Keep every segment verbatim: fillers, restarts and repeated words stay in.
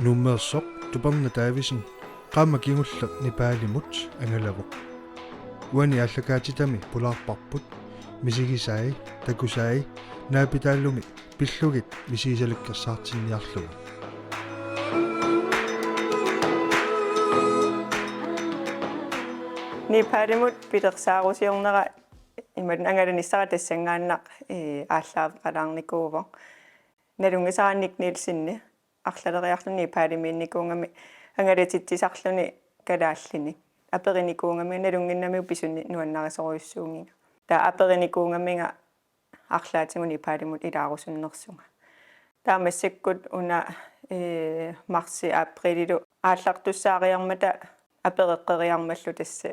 Nuummeersoq Tuperna Davidsen qaammat kingulleq Nepaalimut angalavoq. Uani aallakaatitami pulaarparput misigisai, takusai naapitaallumi pillugit misigisalakkersaartinniarlugit. Nepaalimut pilersaarusiornera imaluunniit angalanissara tassanngaannaq, ee, aallaaveqalaarnikuuvoq. Nalunngisara Nick Nielsenip arlaleriarluni Nepaalimiinnikuugami angalatitsisarluni kalaallinik. Aperinikuugamiuk nalunnginnamiuk pisunik nuannarisorujussuunnginnama. Taava aperinikuugamiuk arlaatigut Nepaalimut ilaarusunnersunga. Taava massakkut una, ee, marsi aprilillu aallartussaariarmata apereqqeriarmallu tassa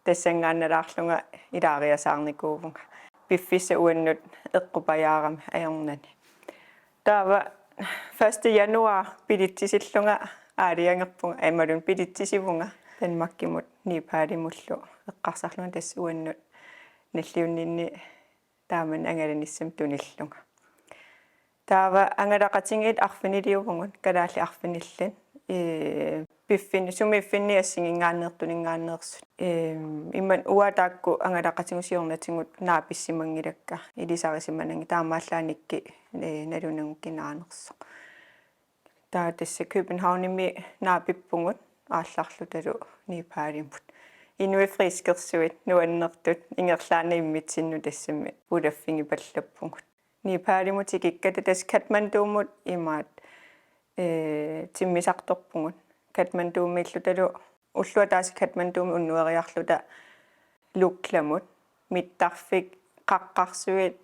tassanngaannalaarlunga ilaariasaarnikuuvunga. Piffissaq uannut eqqupajaarami ajornani. Taava første januar bilitsisillunga aalajangerpunga, imaluunniit bilitsisivunga Danmarkimut Nepaalimullu eqqarsarlunga tassa uannut nalliunninni taamani angalanissami tunillunga. Taava angalaqatigiit arfiniliuvugut, kalaallit arfinillit. Ee, piffin-, sumiiffinni assiginngaanneersut tuninngaanneersut. Ee, imaluunniit uanga taakku angalaqatigut siornatigut naapissimanngilakka, ilisarisimananngilakka, taamaallaat Nick, ee, nalunagu kinaanersoq. Taava tassa Københavnimi naapippugut aallarlutalu Nepaalimut. Inuit friskersuit nuannertut ingerlaannaq immitsinnut tassami pulaffigipallappugut. Nepaalimut tikikkata tassa Kathmanduumut imaat, ee, timmisartorpugut. Kathmandumiillutalu ulloq ataaseq Kathmandumi unnueriarluta Luklamut, mittarfik qaqqarsuit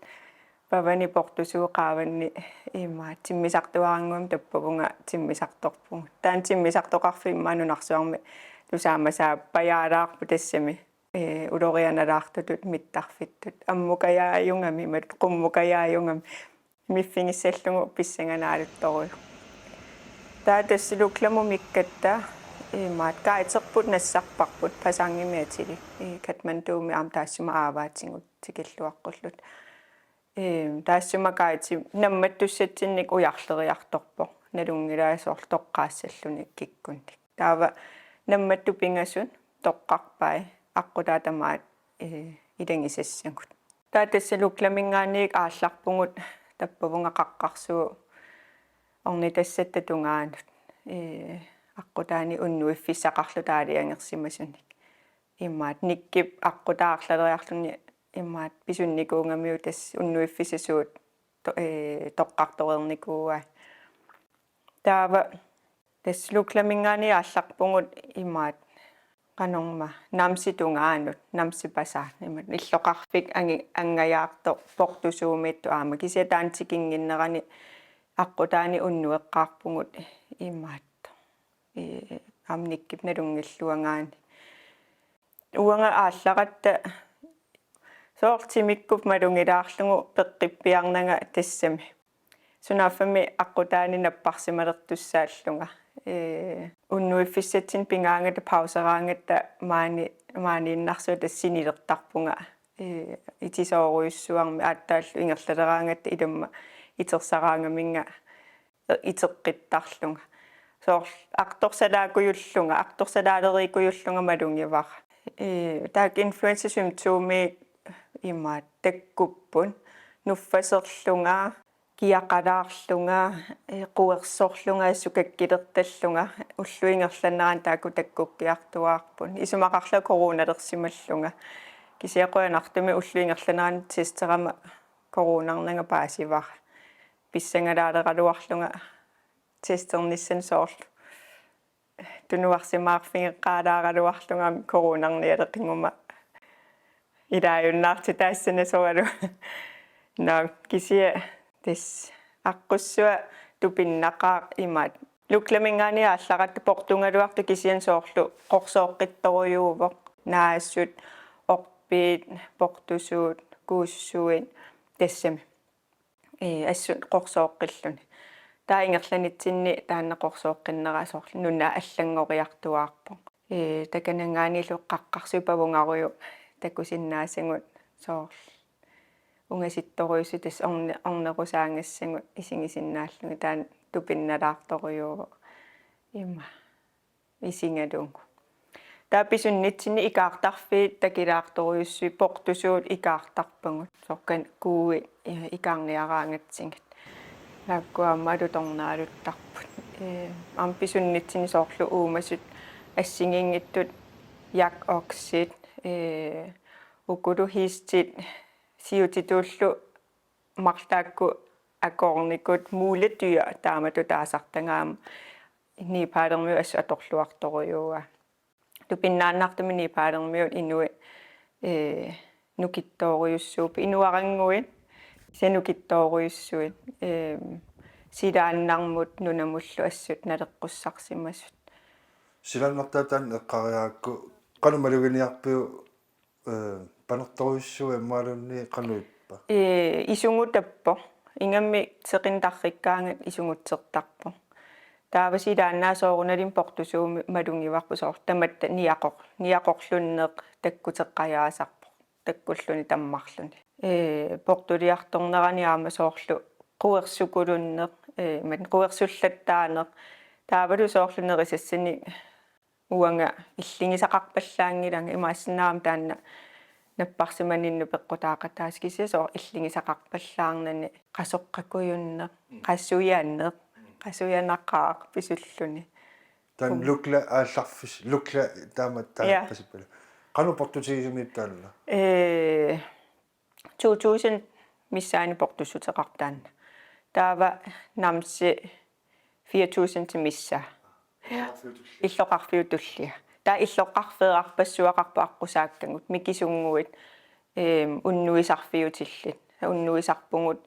pavani portusuut qaavanni imaat timmisartuarannguamik tappavunga timmisartorpugut. Taanna timmisartoqarfik immaqa nunarsuarmi tusaamasaappajaalaarpoq tassami, ee, ulorianalaartutut mittarfittut. Ammukajaajugami, imaluunniit qummukajaajugami. Miffigissallugu pissanganaaluttorujuk. Taava tassa Luklamut mikkatta imaat guiderput nassarparput, Pashangimi atilik. Ee, Kathmanduumi aamma taassuma aavaatigut tikilluaqqulluta. Ee, taassuma guide nammattussatsinnik ujarleriartorpoq. Nalunngilara soorlu toqqaassalluni kikkunnit. Taava nammattut pingasut toqqarpai aqqutaata tamaat, ee, ilagisassagut. Taava tassa Luklaminngaanniit aallarpugut tappavunga qaqqarsuup ornitassatta tungaanut, ee, aqqutaani unnuiffissaqarluta aalajangersimasunik. Imaat Nickip aqqutaa arlaleriarluni imaat pisunnikuugamiuk tassa unnuiffissaq suut to-, ee, toqqartoreernikuuai. Taava tassa Luklaminngaanniit aallarpugut imaat qanormaa Namsit tungaanut, Namsit Bazar, imaat illoqarfik angi-, angajaartoq portusuumiittoq aamma, kisianni taanna tikinnginnerani aqqutaani unnueqqaarpugut imaattoq. Ee, aamma Nickip nalunngilluagaani. Uanga aallaratta soorlu timikkup malugilaarlugu peqqippiarnanga tassami. Sunaaffami aqqutaani napparsimalertussaallunga. Ee, unnuiffissatsinni pigaangatta pauseraangatta maani-, maaniinnarsuuta sinilertarpunga. Ee, itisoorujussuarmik aatsaallu ingerlaleraangatta ilumma itersaraangaminnga iteqqittarlunga. Soorlu artorsalaakujullunga, artorsalaalerikujullunga malugivara. Ee, taakku influenzasymptomiit imaat takkupput, nuffaserlunga, kiaqalaarlunga, ee, quersorlunga, assut kakkilertallunga, ullup ingerlanerani taakku takkukkiartuaarput. Isumaqarlunga coronalersimallunga. Kisianni qujanartumik ullup ingerlanerani testerama coronarnanga paasivara. Pissangalaaleraluarlunga testernissanni soorlu tunuarsimaarfigeqqaalaaraluarlunga coronarnialeqiguma ilaajunnaartitaassanasoralu. Nå, kisianni tassa aqqussua tupinnaqaaq imaat. Luklaminngaanniit aallaratta portugaluartoq kisianni soorlu qorsooqqittorujuuvoq. Naasut, orpiit, portusuut, kuussuit, tassami. Ee, assut qorsooqqilluni. Taava ingerlanitsinni taanna qorsooqqinnera soorlu nuna allanngoriartuaarpoq. Ee, takananngaanniillu qaqqarsuit pavungarujuk takusinnaasagut soorlu ungasittorujussuit tassa orne-, ornerusaagassagut isigisinnaallugit, taanna tupinnalaartorujuuvoq. Ima. Isigalugu. Taava pisunnitsinni ikaartarfiit takulaartorujussuit portusuut ikaartarpagut. Soorlu kuuit, eh, ikaarniaraangatsigit. Taakkua aamma alutornaaluttarput. Eh, aamma pisunnitsinni soorlu uumasut assigiinngitsut, Jack Oxit, eh, ukulu hiistit siutituullu marluk taakku akornikut, muledyr taamatut taasartagaat aamma Nepalimiut assut atorluartorujuuaa. Tupinnaannartumik Nepalimiut inuit, eh, nukittoorujussuupput, inuarannguit kisianni nukittoorujussuit, eh, silaannarmut nunamullu assut naleqqussarsimasut. Silaannartaa taanna eqqariarakku, qanoq maluginiarpiuk, eh, panertorujussuit imaluunniit qanoq ippa? Eh, isugutappoq. Ingammik seqineq tarrikkaangat isugutsertarpoq. Taava silaannaat soorunalimi portusuumik malugivarput, soorlu tamatta niaqor-, niaqorlunneq takkuteqqajaasarpoq. Takkulluni tammarluni. Eh, portuliartornerani aamma soorlu quersukulunneq, eh, imaluunniit quersullattaaneq. Taavalu soorlu nerisassanik uanga illigisaqarpallaanngilanga, imaassinnaavoq taanna napparsimaninnut peqqutaaqataasoq, kisianni soorlu illigisaqarpallaarnani qasoqqakujunneq, mm, qasujaneq, mm, qasujanaqaaq pisulluni. Taanna, um, Lukla aallarfis-, Lukla taama, ja, taamaappassippalu. Qanoq portutigisumik taanna? Eh, to tusind missaani portussuteqarpoq taanna. Taava namsi fire tusind missaa. Illoqarfiup tullia. Taava illoqarfeerarpassuaqarpoq aqqusaakkagut, mikisunnguit, eem, unnuisarfiutillit. Unnuisarpugut,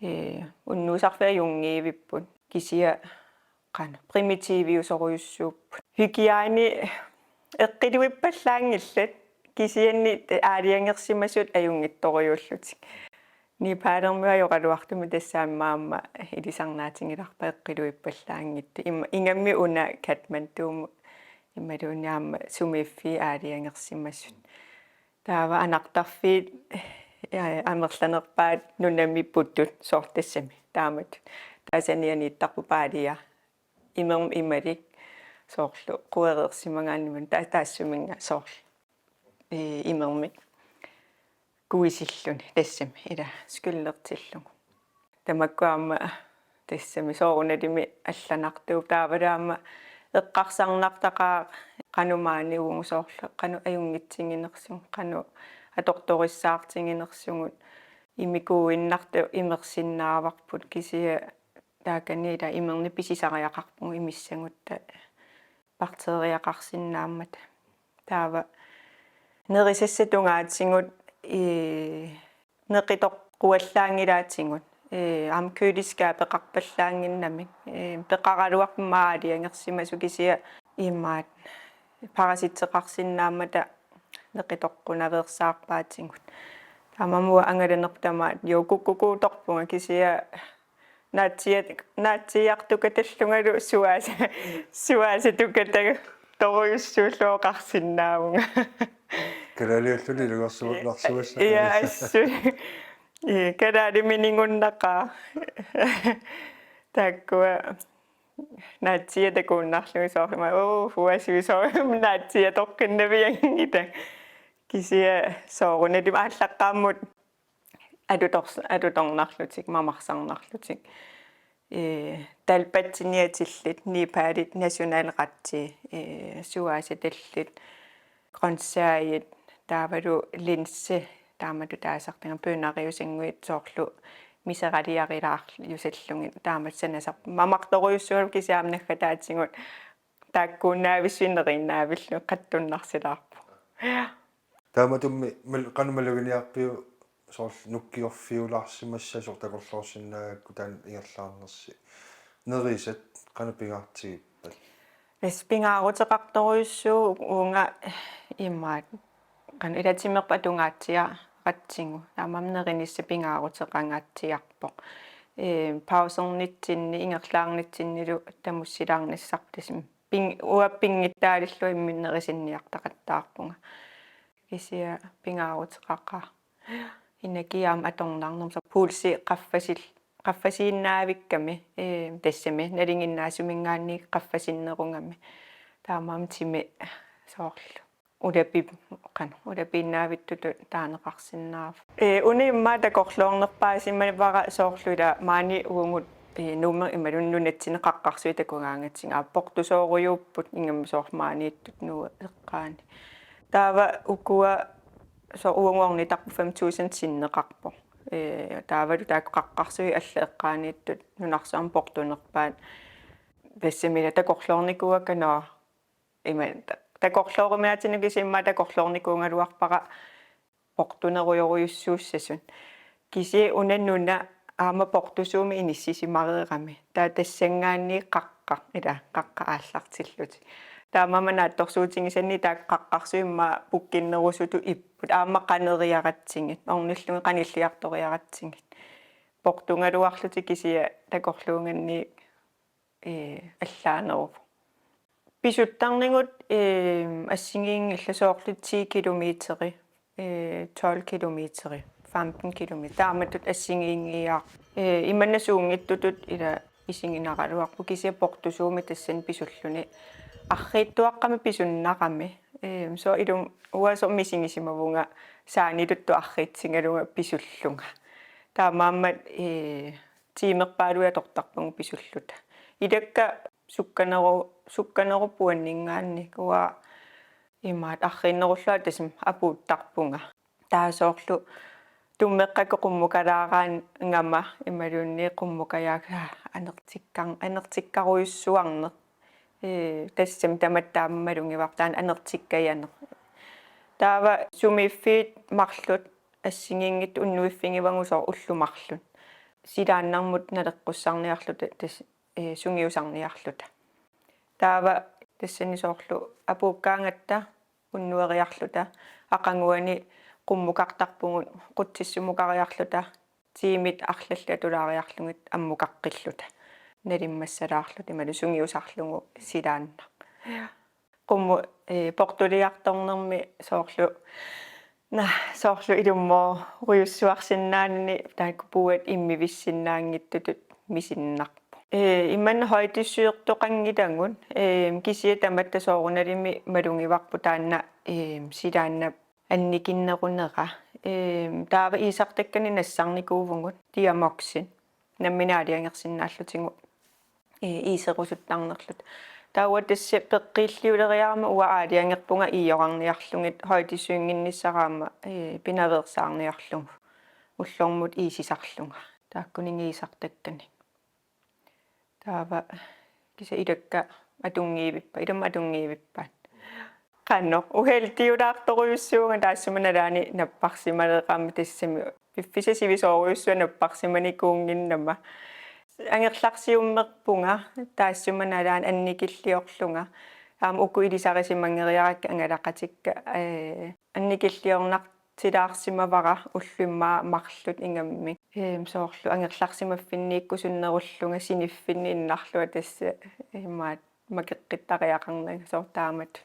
ee, unnuisarfiit ajunngivipput. Kisianni qanoq primitiviusorujussuupput. Hygiejne eqqiluippallaanngillat, kisianni aalajangersimasut ajunngitsorujuullutik. Nepalimiut ajoraluartumik tassa aamma ilisarnaatigilarput eqqiluippallaanngitsut. Im-, ingammik una Kathmanduumut imaluunniit aamma sumiiffiit aalajangersimasut. Taava anartarfiit, ja, amerlanerpaat nunami putut, soorlu tassami taamatut. Taava sanianiittarput paalia imermik imalik, soorlu quereersimagaanni, ta-, taassuminnga soorlu, ee, imermik kuisilluni tassami, ila, skylertillugu. Tamakku aamma tassami soorunalimi allanartuupput, taavalu aamma eqqarsarnartaqaaq qanoq maani uagut, soorlu qanoq ajunngitsiginersugut, qanoq atortorissaartiginersugut. Imikuuinnartut imersinnaavarput, kisianni taakani ila imernik pisisariaqarpugut imissagutta bakteeriaqarsinnaammata. Taava nerisassat tungaatigut, ii, neqitoqquallaanngilaatigut. Ee, aamma køleskabeqarpallaannginnamik. Ee, peqaraluarpoq aamma aalajangersimasoq, kisianni imaat parasitseqarsinnaammata neqitoqqunaveersaarpaatigut. Taamaammat uanga angalanerput tamaat, jo, kukkukuutorpunga, kisianni naatsia-, naatsiiartukatallungalu suaasa-, suaasatukatarujussuulluoqarsinnaavunga. Kalaaliulluni ilungersugut narsugassaq. Ja, assut. Ee, kalaalimininngunnaqaaq. Taakkua naatsiiatakuunnarlugit, soorlu aamma, oo, uasivisoormi naatsiiatoqqinnavianngilaq. Kisianni soorunalimi aallaqqaammut alutors-, alutornarlutik, mamarsarnarlutik. Ee, taalpatsiniatillit, Nepalit nationalretti, ee, suaasatallit, grøntsagit, taavalu linse, taamatut taasartagaat, bønneriusannguit, soorlu miseraliarilaarjusallugit, taamatut sanasarput. Mamartorujussuupput, kisianni aamma naggataatigut taakkuunnaavissuit neriinnaavillugit qatsunnarsilaarpugut. Ja. Taamatut mal-, qanoq maluginiarpiuk soorlu nukkiorfiulaarsimassasoq takorloorsinnaagakku taanna ingerlaarnersi? Nerisat qanoq pingaartigippat? Tassa pingaaruteqartorujussuuvoq uunga imaat. Qanoq ila timerput atungaatsiaratsigu. Taamaammat nerinissaq pingaaruteqangaatsiarpoq. Ee, pausernitsinni, ingerlaarnitsinnilu tamussilaarnissarput tassami. Ping-, uanga pinngitsaalillugu imminut nerisinniartaqattaarpunga. Kisianni pingaaruteqaqaaq. Energi aamma atornarnermut, soorlu pulsi qaffasil-, qaffasiinnaavikkami, ee, tassami nalinginnaasuminngaanniit qaffasinnerugami. Taamaammat timi soorlu ulapi-, qanoq, ulapiinnaavittutut taaneqarsinnaavoq. Ee, una immaqa takorloornerpaasimavara soorlu ila maani uagut, ee, Nuummi imaluunniit nunatsinni qaqqarsuit takugaangatsigit, aa, portusoorujuupput ingammik soorlu maaniittut Nuup eqqaani. Taava ukua soorlu uagut ornitarput fem tusind sinneqarpoq. Ee, taavalu taakku qaqqarsuit allat eqqaaniittut nunarsuarmi portunerpaat. Tassami ila takorloornikuuakka, nå, ima ta-, takorloorumiaatinnagu, kisianni immaqa takorloornikuugaluarpara portunerujorujussuussasut. Kisianni una nuna aamma portusuumik inissisimareerami. Taava tassanngaanniit qaqqaq, ila, qaqqaq aallartillutik. Taamaammat naatsorsuutigisannit taakku qaqqarsuit immaqa pukkinnerusutut ipput. Aamma qaneriaratsigit, ornillugit qanilliartoriaratsigit. Portugaluarlutik, kisianni takorluuganniit, ee, allaaneruvoq. Pisuttarnigut, ee, assigiinngillat, soorlu ti kilometeri, ee, tolv kilometeri, femten kilometer. Taamatut assigiinngiiaat. Ee, imanna suunngitsutut ila isiginaraluarpoq, kisianni portusuumik tassani pisulluni. Arriitsuaqqamik pisunnarami. Ee, soorlu ilumut uanga soorlu misigisimavunga saaniluttoq arriitsigalunga pisullunga. Taamaammat, ee, tiimerpaaluit atortarpagut pisulluta. Ilakka sukkaneru-, sukkanerup uanninngaanniit, uanga imaattoq arriinnerullugu tassami apuuttarpunga. Taava soorlu tummeqqakkut qummukalaaraangama imaluunniit qummukajaakka, aa, anertikkar-, anertikkarujussuarneq. Ee, tassami tamatta aamma malugivarput taanna anertikkajaneq. Taava sumiiffiit marluk assigiinngitsut unnuiffigivagut soorlu ullut marluk. Silaannarmut naleqqussarniarluta, tas-, ee, sungiusarniarluta. Taava tassani soorlu apuukkaangatta unnueriarluta aqaguani qummukartarpugut, qutsissummukariarluta tiimit arlallit atulaariarlugit ammukaqqilluta. Nalimmassalaarluta imaluunniit sungiusarlugu silaannaq. Qummut, ee, portuliartornermi soorlu, naa, soorlu ilummoorujussuarsinnaanani taakku puuat immivissinnaanngitsutut misinnarpoq. Ee, imanna højdesygeqanngilagut, ee, kisianni tamatta soorunalimi malugivarput taanna, ee, silaannap annikinnerunera. Ee, taava iisartakkanik nassarnikuuvugut Diamoxit. Nammineq aalajangersinnaallutigu, ee, iiserusuttarnerluta. Taava tassa peqqiilliuleriarama uanga aalajangerpunga iiorarniarlugit højdesyginnissara aamma, ee, pinaveersaarniarlugu. Ullormut iisisarlunga. Taakkuninnga iisartakkanik. Taava kisianni ilakka atunngiivippaat, ilumut atunngiivippaat. Qanoq, uheldiulaartorujussuuvunga taassuma nalaani napparsimaleqaama, tassami piffissaq sivisoorujussuaq napparsimanikuunnginnama. Angerlarsiummerpunga taassuma nalaani annikilliorlunga. Aamma uku ilisarisimanngeriarakka angalaqatikka, ee, annikilliornartilaarsimavara ullut immaqa marluk ingammik. Ee, soorlu angerlarsimaffinniikkusunnerullunga siniffinni innarlunga tassa, ee, imaattoq makeqqittariaqarnanga soorlu taamatut.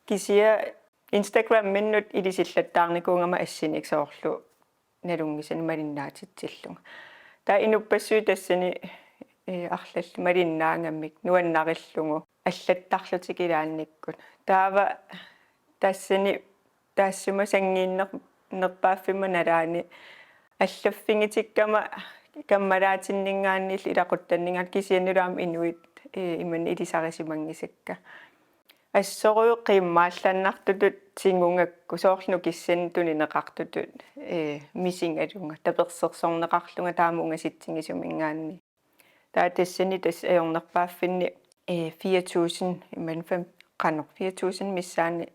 Kisianni Instagraminnut ilisillattaarnikuugama assinik soorlu nalunngisanik malinnaatitsillunga. Taava inuppassuit tassani, ee, arlallit malinnaagamik nuannarillugu allattarlutik ilaannikkut. Taava tassani taassuma sanngiinner-, nerpaaffimma nalaani allaffigitikkama kammalaatinninngaanniillu ilaquttanninngaanniit kisiannili aamma inuit, ee, imanna ilisarisimanngisakka. Assorujuk qiimmaallannartutut tigugakku soorlu nukissanik tunineqartutut, ee, misigalunga, tapersersorneqarlunga taama ungasitsigisuminngaanniit. Taava tassani tassa ajornerpaaffinni, ee, fire tusind, imaluunniit fem, qanoq, fire tusind missaanni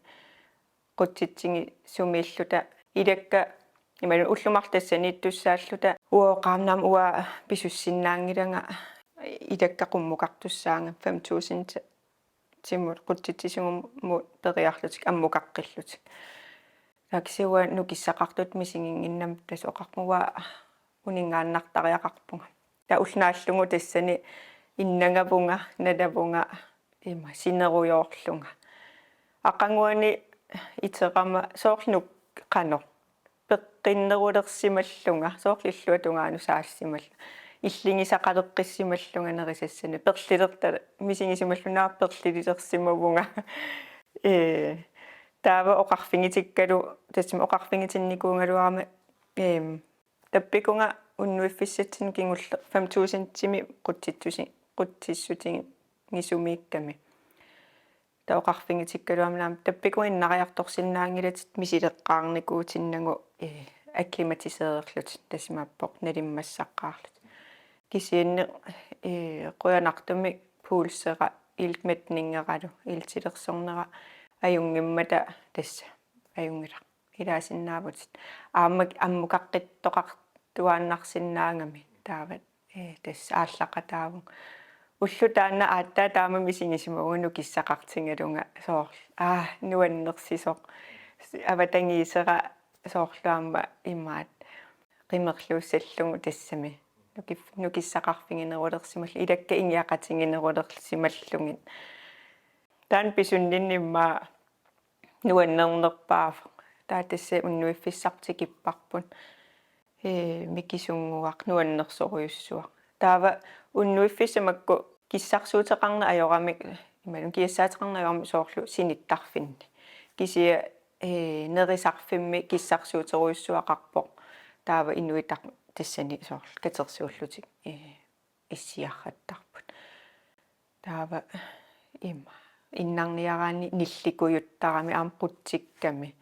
qutsitsigisumiilluta ilakka imaluunniit ullut marluk tassaniittussaalluta uooqaamnam uanga pisussinnaanngilanga ilakka qummukartussaagama fem tusind timut qutsitsisumut periarlutik ammukaqqillutik. Taava kisianni uanga nukissaqartutut misiginnginnama tassa oqarpunga uanga uninngaannartariaqarpunga. Taava ulloq naallugu tassani innangavunga, nalavunga, ima sinerujoorlunga. Aqaguani iterama soorlu nuk-, qanoq, peqqinnerulersimallunga, soorlu illuatungaanut saassimallunga. illigisaqaleqqissimallunga nerisassanik, perlilerta-, misigisimallunga perlilersimavunga. Ee, taava oqarfigitikkalu, tassami oqarfigitinnikuugaluarama, eem, tappikunga unnuiffissatsinnut kingulleq fem tusindimi qutsitsusi-, qutsissutigisumiikkami. Taava oqarfigitikkaluarama aamma tappikunga innariartorsinnaanngilatit misileqqaarnikuutinnagu, ee, akklimatiseererlutit, tassa imaappoq nalimmassaqqaarlutit. Kisianni, ee, qujanartumik pulsera iltmætningeralu, iltilersornera ajunngimmata tassa ajunngilaq. Ilaasinnaavutit. Aamma ammukaqqittoqartuaannarsinnaagami taava, ee, tassa aallaqataavunga. Ulloq taanna aatsaat taama misigisimavunga nukissaqartigalunga soorlu. Aa, nuannersisoq. Avatangiisera soorlu aamma imaat qimerluussallugu tassami. Nukif-, nukissaqarfiginerulersimallu, ilakka ingiaqatiginerulersimallugit. Taanna pisunninni immaqa nuannernerpaavoq. Taava tassa unnuiffissartik tikipparput. Ee, mikisunnguaq, nuannersorujussuaq. Taava unnuiffissat makku kissarsuuteqarneq ajoramik, imaluunniit kiassaateqarneq ajoramik soorlu sinittarfinni. Kisianni, ee, nerisarfimmi kissarsuuterujussuaqarpoq. Taava inuitaq tassani soorlu katersuullutik, ee, issiarrattarput. Taava ima innarniaraanni nillikujuttarami aamma qutsikkami.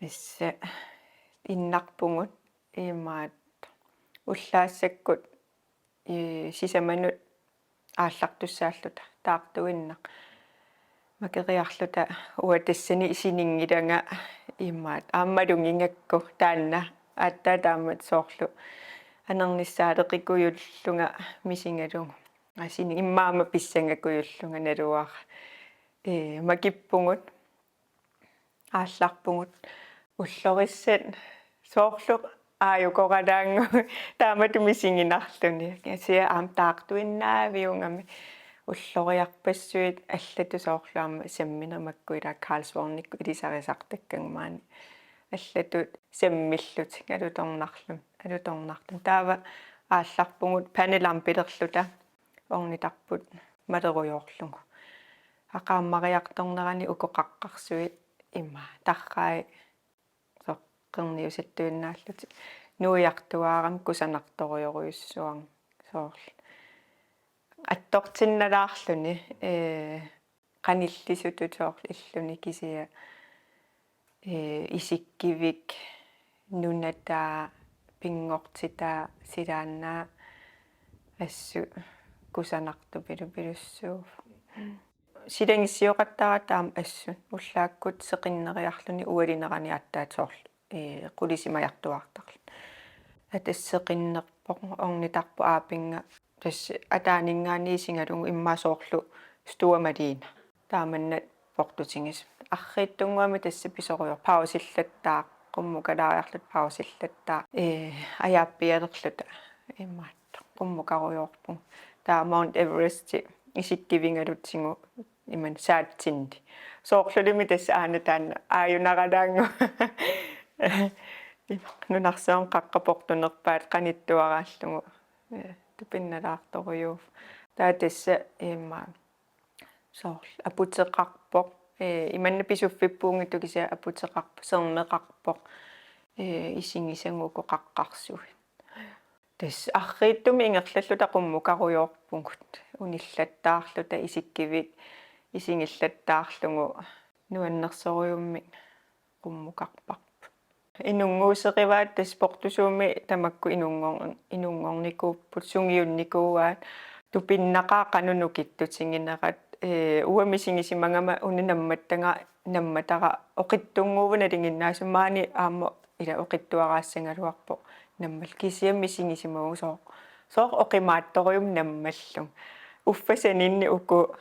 Tassa innarpugut imaat ullaassakkut, ee, sisamanut aallartussaalluta taartuinnaq. Makeriarluta uanga tassani sininngilanga imaat aamma malugigakku taanna aatsaat taama soorlu anernissaaleqikujullunga misigalugu. Asini immaqa aamma pissangakkujullunga naluara. Ee, makippugut, aallarpugut, ullorissat soorlu aajukoralaannguit taamatut misiginarluni. Kisianni aamma taartuinnaaviugami ulloriarpassuit allatut soorlu aamma sammineq makku ila Karlsvornikkut ilisarisartakkakka maani. Allatut sammillutik alutornarluni, alutornarluni. Taava aallarpugut panelampilerluta ornitarput malerujoorlugu. Aqaammariartornerani uku qaqqarsuit ima tarrai soqqerniusattuinnaallutik. Nuiartuaarami kusanartorujorujussuarmi soorlu. Attortinnalaarluni, ee, qanillisutut soorlu illuni kisianni, ee, isikkivik, nunataa, pinngortitaa, silaannaa assut kusanartupilupilussuuvoq. Silagissaqattaarata aamma assut ullaakkut seqinneriarluni ualinerani aatsaat soorlu, ee, qulisimajartuaartarluni. Ata seqinnerpoq ornitarpoq aapinnga tassa ataaninngaanniit isigalugu immaqa soorlu stuamaliina. Taamanna portutigisumik. Arriitsunnguamik tassa pisorujoor pausillattaaq, qummukalaariarluta pausillattaaq. Ee, ajaappialerluta imaattoq qummukarujoorpugut. Taava Mount Everesti isikkivigalutsigu imannak saatsinni. Soorlulimi tassa aana taanna aajunaralaannguaq. Nunarsuarmi qaqqat portunerpaat qanittuaraallugu. Ee, tupinnalaartorujuuvoq. Taava tassa immaqa soorlu aputeqarpoq. Ee, imannak Pisuffippuunngitsoq kisianni aputeqarpoq, sermeqarpoq. Ee, isigisagut uku qaqqarsuit. Tassa arriitsumik ingerlalluta qummukarujoorpugut. Unillattaarluta isikkivik isigillattaarlugu nuannersorujummik qummukarparput. Inunnguuserivaat tassa portusuummi tamakku inunngor-, inunngornikuupput, sungiunnikuuaat, tupinnaqaaq qanoq nukittutiginerat, ee, uanga misigisimagama una nammattagara, nammatara oqitsunnguuvoq nalinginnaasumik maani aamma ila oqitsuaraassagaluarpoq nammallu kisianni misigisimavunga sooq, sooq oqimaatsorujummik nammallunga. Uffa saninni uku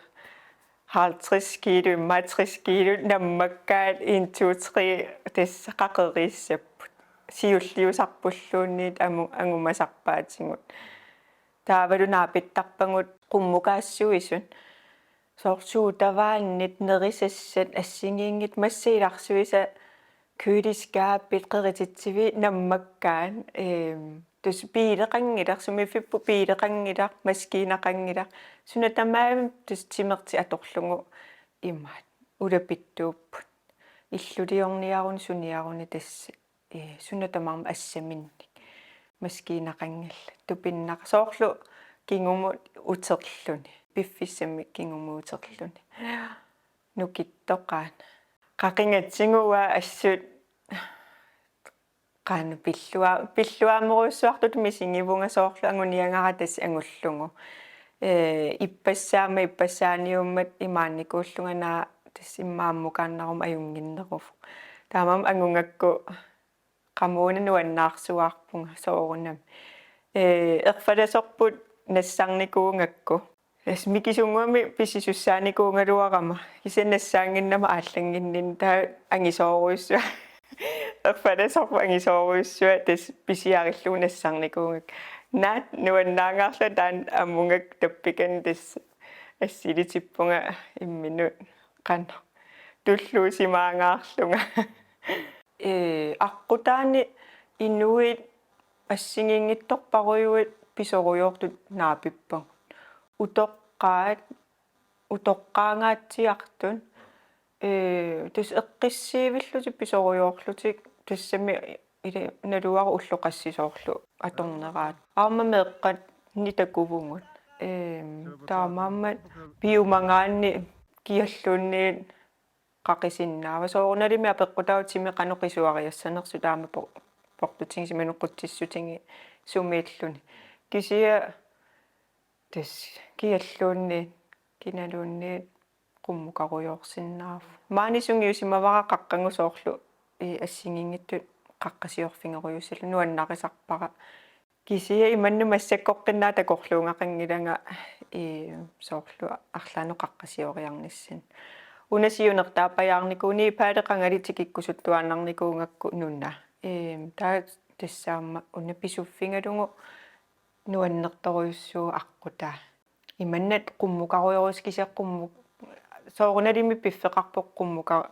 halvtreds kilo, immaqa tres kilo nammakkaat en, to, tre tassa qaqeriissapput. Siulliusarpulluunniit amu-, angumasarpaatigut. Taavalu naapittarpagut qummukaassuisut. Soorlu suutavaannit, nerisassat, assigiinngitsut, massa ilarsuisa, køleskabit, qerititsiviit nammakkaat, eem, Tassa biileqanngilaq, sumiiffipput biileqanngilaq, maskiinaqanngilaq. Suna tamaat tassa timertik atorlugu imaat ulapittuupput. Illuliorniaruni suniaruni tassa, ee, suna tamarmi assaminnik. Maskiinaqanngillat, tupinnaq-, soorlu kingumut uterluni, piffissami kingumut uterluni. Nukittoqaat. Qaqingatsigu uanga assut qanoq pillua-, pilluaammerujussuartutut misigivunga, soorlu anguniagara tassa angullugu. Ee, ippassaammat, ippassaaniummat imaannikuullunga, naak tassa immaqa ammukaannaruma ajunnginneruvoq. Taamaammat angugakku qamuuna nuannaarsuaarpunga soorunami. Ee, erfalasorput nassarnikuugakku. Tassa mikisunnguamik pisisussaanikuugaluarama. Kisianni nassaannginnama aallannginninni, taava angisoorujussuaq. Erfalasorput angisoorujussuaq, tassa pisiarillugu nassarnikuugakku. Naak nuannaangaarlunga taanna ammugakku tappikani, tassa assilitippunga imminut qanoq tulluusimaangaarlunga. Ee, aqqutaani inuit assigiinngitsorparujuit pisorujoortut naapippagut. Utoqqaat, utoqqaangaatsiartut, ee, tassa eqqissiivillutik pisorujoorlutik, tassami ila naluara ulloq qassit soorlu atorneraat. Aamma meeqqanni takuvugut. Ee, taamaammat piumagaanni kialluunniit qaqisinnaavaa. Soorunalimi apeqqutaavoq timi qanoq qisuariassanersoq, taama por-, portutigisumik imaluunniit qutsissutigisumiilluni. Kisianni tassa kialluunniit kinaluunniit qummukarujoorsinnaavoq. Maani sungiusimavara qaqqagut soorlu, ee, assigiinngitsut qaqqasiorfigerujussuullutik, nuannarisarpara. Kisianni imannak massakkorpiaq takorluugaqanngilanga, ee, soorlu arlaannut qaqqasioriarnissannut. Una siunertaappajaarnikuuvoq, Nepali qangali tikikkusuttuaannarnikuugakku nuna. Ee, taava tassa aamma una pisuffigalugu nuannertorujussuuvoq aqqutaa. Imannak qummukarujorujussuuvoq, kisianni qummut-, soorunalimi piffeqarpoq qummuka-,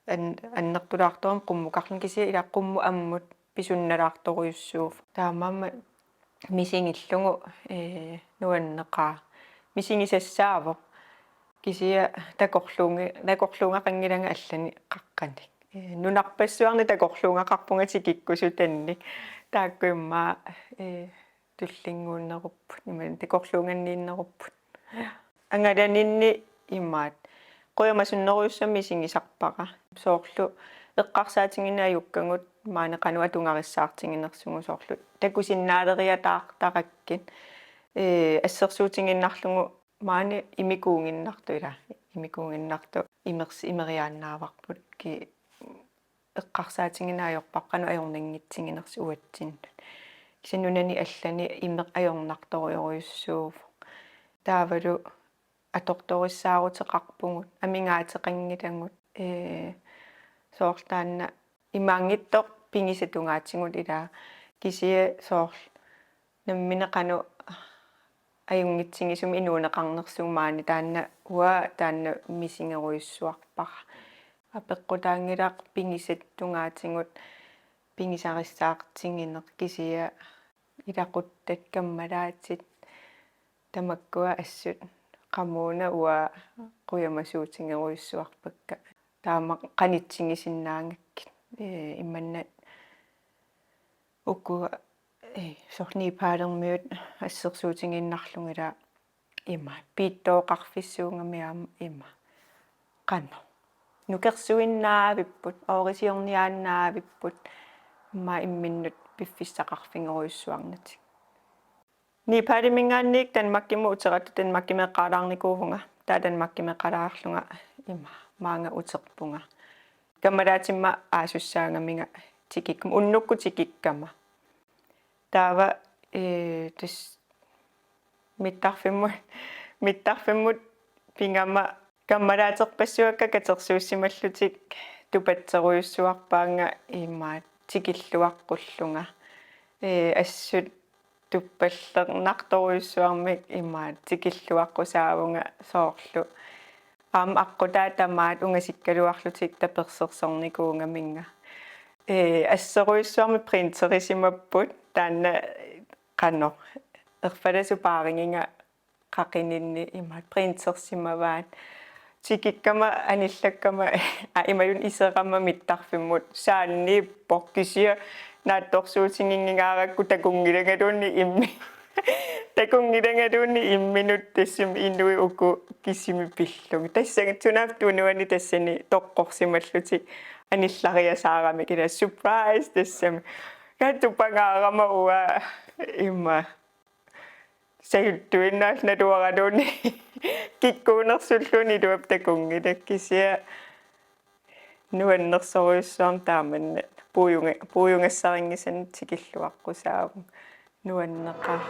an-, annertulaartorami qummukarluni, kisianni ila qummut ammut pisunnalaartorujussuuvoq. Taamaammat misigillugu, ee, nuanneqaaq. Misigisassaavoq. Kisianni takorluugi-, takorluugaqanngilanga allanik qaqqanik. Ee, nunarpassuarni takorluugaqarpunga tikikkusutannik. Taakku immaqa, ee, tullinnguunnerupput, imaluunniit takorluuganniinnerupput. Angalaninni imaat. Qujamasunnerujussuarmik misigisarpara. Soorlu eqqarsaatigineq ajukkagut maani qanoq atugarissaartiginersugut, soorlu takusinnaaleriataartarakkit. Ee, assersuutigiinnarlugu maani imikuuginnartoq ila. Imikuuginnartoq imers-, imeriaannaavarput ki eqqarsaatigineq ajorpara qanoq ajornanngitsiginersoq uatsinnut. Kisianni nunani allani imeq ajornartorujorujussuuvoq. Taavalu atortorissaaruteqarpugut, amigaateqanngilagut, ee, soorlu taanna imaanngitsoq pigisat tungaatigut ila, kisianni soorlu nammineq qanoq ajunngitsigisumik inuuneqarnersugut, maani taanna uanga taanna misigerujussuarpara. Apeqqutaanngilaq pigisat tungaatigut pigisarissaartigineq, kisianni ilaquttat, kammalaatit, tamakkua assut qamuuna uanga qujamasuutigerujussuarpakka. Taama qanitsigisinnaagakkit, ee, imannak ukua, ee, soorlu Nepalermiut assersuutigiinnarlugit ila ima piittooqarfissuugami aamma ima qanoq nukersuinnavipput, oorisiorniaannavipput, immaqa imminnut piffissaqarfigerujussuarnatik. Nepaliminngaanniit Danmarkimut uteratut Danmarkimeeqqaalaarnikuuvunga, taava Danmarkimeeqqalaarlunga ima maanga uterpunga. Kammalaatimma aasussaagaminga tikikkama, unnukkut tikikkama. Taava, ee, tassa mittarfimmut, mittarfimmut pigama kammalaaterpassuakka katersuussimallutik tupatserujussuarpaannga imaat tikilluaqqullunga. Ee, assut tuppallernartorujussuarmik imaat tikilluaqqusaavunga soorlu. Aamma aqqutaa tamaat ungasikkaluarlutik tapersersornikuugaminnga. Ee, assorujussuarmik printerisimapput, taanna Ano, erfalasoq paarigiga qaqininni imaat printersimavaat. Tikikkama anillakkama, aa, imaluunniit iserama mittarfimmut saanniippoq, kisianni naatsorsuutiginngikkaluarakku takunngilagaluni immi-, takunngilagaluni imminut tassami inuit uku kisimi pillugit. Tassani sunaaffa tunuani tassani toqqorsimallutik anillariasaaramik, ila surprise tassami. Kaa tupangaarama uanga ima. Sajuttuinnaq naluaraluunniit kikkuunersulluunniit iluap takunngilaq, kisianni nuannersorujussuarmik taamanna puujunga-, puujugassarinngisannik tikilluaqqusaavunga. Nuanneqaaq.